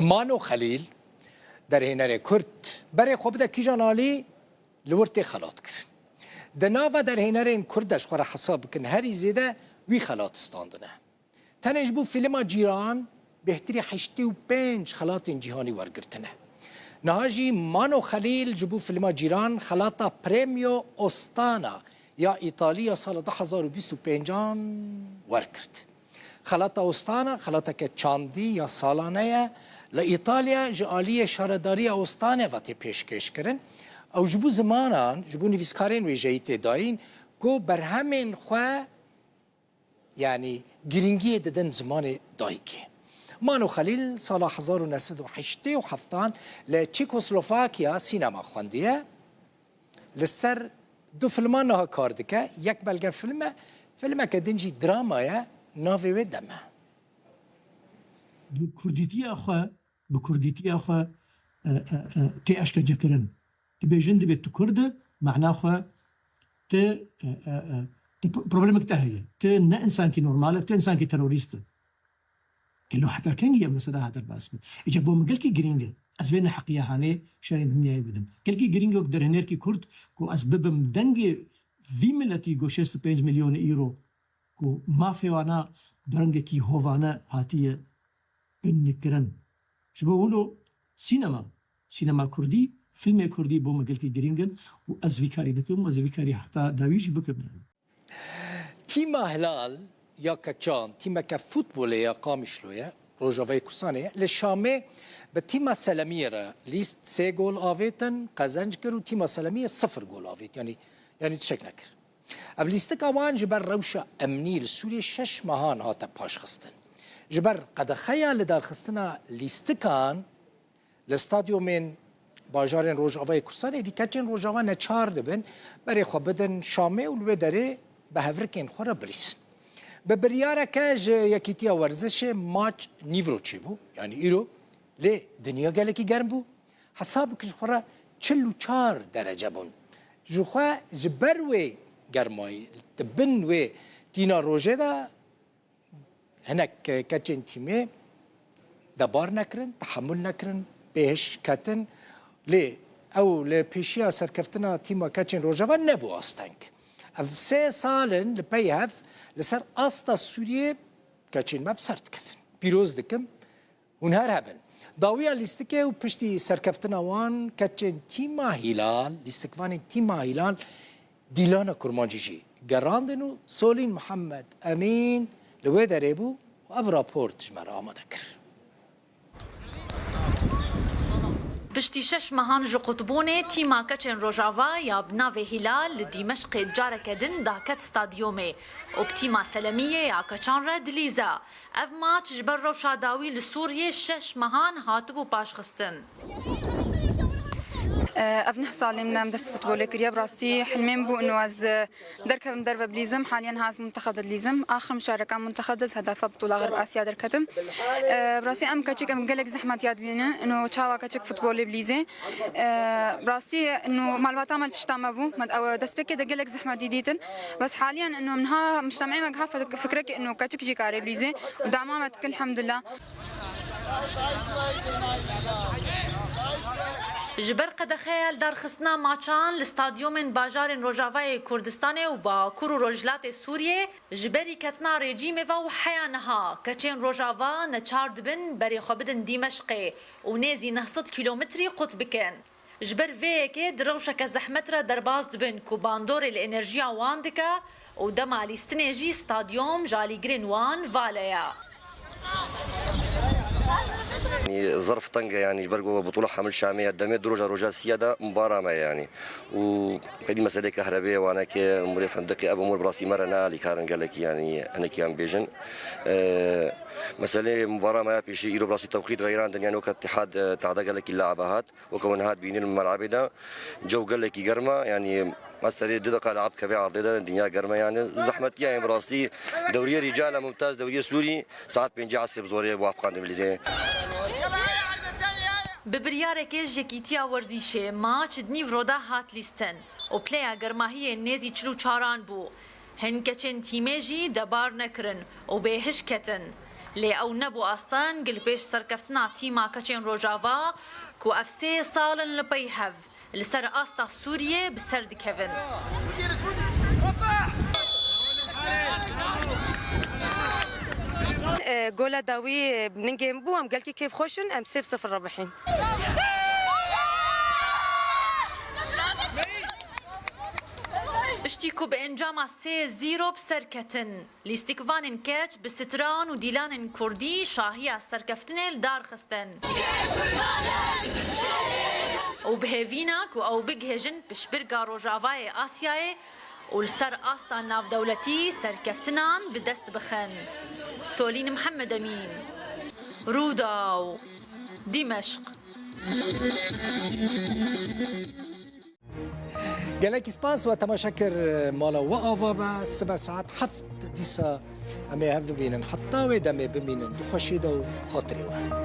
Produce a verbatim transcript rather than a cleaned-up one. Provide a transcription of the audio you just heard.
Mano Xelîl, derhênerê Kurd, berê xwe bide kîjan alî, li wir tê xelatkirin. Di nava derhênerên Kurd de ji xwe re hesab bikin, herî zêde wî xelat standine. Tenê ji bo fîlma Cîran bêhtirî heştê û pênc xelatên cîhanî wergirtine. Niha jî Mano Xelîl ji bo fîlma Cîran xelata Premio Ostana ya Îtalî ya sala du hezar û bîst û pêncan wergirt. Xelata Ostana, xelateke çandî ya salane ye. Li Îtalya ji aliyê Şaredariya Ostanê ve tê pêşkêşkirin. Ew ji bo zimanan, ji bo nivîskarên wêjeyî tê dayîn ku berhemên xwe, yanî girîngiyê didin zimanê dayikê. Mano Xelîl sala hezar û neh sed û heştê û heftan li Çekoslovakiya sînema xwendiye. Li ser du filman niha kar dike. Yek belgefilm e, filmeke din jî drama ye, navê wê Dem e. Bi kurdîtiya xwe, bi kurdîtiya xwe, e, e, e, tê eşkencekirin. Dibêjin, dibê tu kurd î, mana xwe tu, e, e, e, tu p-, problemek te heye. Tu ne insankî normal î, tu insankî terorîst î. Gelo heta kengî ev mesele ha derbas be? Îca bo min gelkî girîng e. Ez vê neheqiya hanê şerên dinyayê bidim. Gelkî girîng e ku derhênerkî kurd ku ez bibim dengê vî miletî ku şêst û pênc milyon euro ku mafê wana bi rengekî hovane hatiye binkirin. Ji bo wilo sînema, sînema kurdî, fîlmê kurdî bo min gelkî girîng in û ez vî karî dikim û ez ê vî karî heta dawî jî bikim. Tîma Hilal ya Keçan, tîmeke futbolê ya Qamişlo ye, Rojavayê Kurdistanê ye. Li Şamê bi tîma Selemiyê re lîst sê gol avêtin, qezenc kir û tîma Selemiyê sifir gol avêt. Yanî, yanî tiştek nekir. Ev lîstika wan ji ber rewşa emnî li Sûriyê şeş mehan hate paşxistin. Ji ber qedexeya lidarxistina lîstikan, li stadyumên bajarên Rojavayê Kurdistanê êdî keçên Rojava neçar dibin berê xwe bidin Şamê û li wê derê bi hevrikên xwe re bilîzin. Bi biryareke ji Yekîtiya Werzişê maç nîvro çêbû, yanî îro, lê dinya gelekî germ bû. Hesab bikin ji xwe re çil û çar derece bûn. Ji xwe ji ber wê germayî di bin wê tîna rojê de hinek keçên tîmê debar nekirin, tehemul nekirin, bêhiş ketin. Lê ew li pêşiya serkeftina tîma keçên Rojava nebû asteng. Ev sê sal in li pey hev li ser asta Sûriyê keçên me bi ser dikevin. Pîroz dikim, hûn her hebin. Dawiya lîstikê û piştî serkeftina wan keçên tîma Hîlal, lîstikvanên tîma Hîlal Dîlana Kurmancî jî gerandin û Solîn Mihemed Emîn li wê derê bû û ev raport ji me re amade kir. Piştî şeş mehan ji qutbûnê, tîma keçên Rojava ya bi navê Hîlal li Dîmeşqê careke din daket stadyumê û bi tîma Selemiyê ya keçan re dilîze. Ev maç ji ber rewşa dawî li Sûriyê şeş mehan hatibû paşxistin. Ev neh salên min em dest futbolê kiriye. Bi rastî hilmê min bû ino ez derkevim derve bilîzim. Haliyen ha ez muntexeb de dilîzim. Axir muşareka muntexeb de ez hedafa Bitola Xerb Asya derketim. Bi rastî em keçik em gelek zehmetiya dibînin. Ino çawa keçik futbolê bilîzê. Bi rastî ino malbata me li pişta me bû. Me ew destpêkê de gelek zehmetî dîtin. Bes haliyen ino min ha mujtemê me giha fik-, fikrekê ino keçik jî karê bilîzê. Û dema me dike elhamdulillah. Ji ber qedexeya lidarxistina maçan li stadyumên bajarên Rojavayê Kurdistanê û Bakur û Rojhilatê Sûriyê, ji berî ketina rejîmê ve û heya niha keçên Rojava neçar dibin berê xwe bidin Dîmeşqê û nêzî neh sed kîlometrî qut bikin. Ji ber vê yekê di rewşeke zehmet re derbas dibin ku bandorê li enerjiya wan dike û dema lîstinê jî stadyum ji alîgirên wan vala ye. Yanî zerf teng e, yanî ji ber ku Bitola Hemil Şamê ye, demê du roja, roja siya de mubara me ye yanî. Û pedî meselê kehrebê, wanekê, umurê fendiqê, ev umur bi rastî me re ne alîkar in gelekî, yanî hinekî em bêjin. Ee, meselê mubara me ya pêşî îro bi rastî tewqît xeyrandin, yanî weke tihad, e, tehda gelekî le'ebe hat. Weke hûn hat bînin li mer'ebê de, cew gelekî germ e, yanî ez serê du deqa li erd kevê erdê de, dinya germ e, yanî zehmetiya, yanî bi rastî dewriyê rîcal e mumtaz, dewriyê Sûrî, saet pêncî esrê bi zorê wafqandin bilîzê. Bi biryarekê ji Yekîtiya Werzîşê maç di nîvro de hat lîstin û pileya germahiyê nêzî çil û çaran bû. Hin keçên tîmê jî debar nekirin û bêhiş ketin. Lê ew nebû astan, gil pêş serkeftina tîma keçên Rojava ku ev sê sal in li pey hev li ser asta Sûriyê bi ser dikevin. E, gola dawî, e, ningê min bû, em gelkî kêfxweş in, em sê bi sifir rebihîn. Piştî ku bi encama sê zîro bi ser ketin, lîstikvanên keç bi stran û dîlanên kurdî şahiya serkeftinê li dar xistin. Û bi hêvîna ku ew bigihêjin piştbirka Rojavayê Asyayê û li ser asta navdewletî serkeftinan bi dest bixin. Solîn Mihemed Emîn, Rûdaw, Dîmeşq. Gelekî spas we temaşe kir, mala we ava be, sibe saet heft dîsa em ê hev bibînin. Heta wê demê bimînin, di xweşî de û xatirê we.